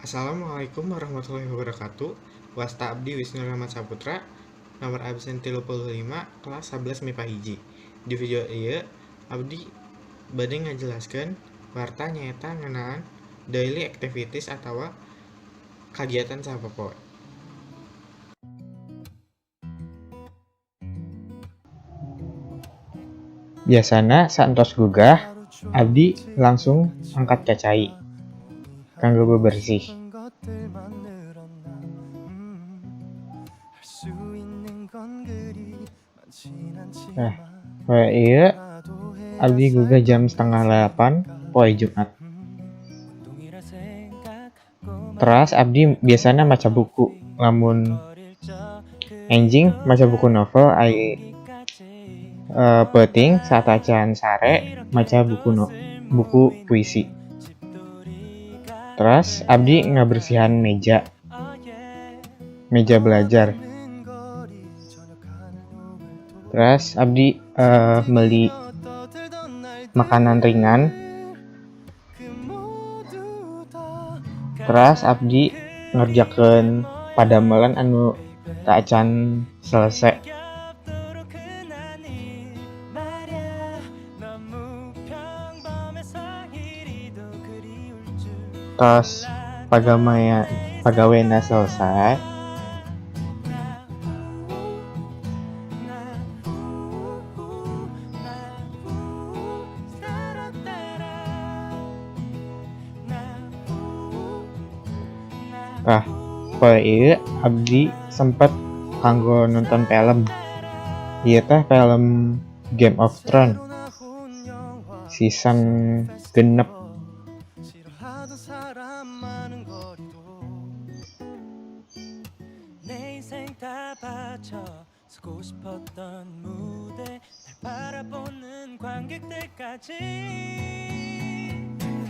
Assalamualaikum warahmatullahi wabarakatuh. Wasta abdi Wisnu Rahmat Saputra, nomor absen 35, kelas 11 MIPA 1. Di video ieu abdi bade ngajelaskeun warta nyaeta ngeunaan daily activities atawa kagiatan sapopoe. Biasana saentos gugah, abdi langsung angkat ka cai kanggo bebersih. Nah, poe ieu abdi gugah jam 7.30 poe Jumat. Teras abdi biasana maca buku, lamun enjing maca buku novel ai peuting saacan sare maca buku puisi. Teras abdi ngabersihan meja belajar. Teras abdi meuli makanan ringan. Teras abdi ngerjakeun padamelan anu teu acan selesai. Tos pagawena selesai. Tah, poe ieu abdi sempet kanggo nonton film. Ieu teh film Game of Thrones season 6. 쓰고 싶었던 무대 날 바라보는 관객들까지.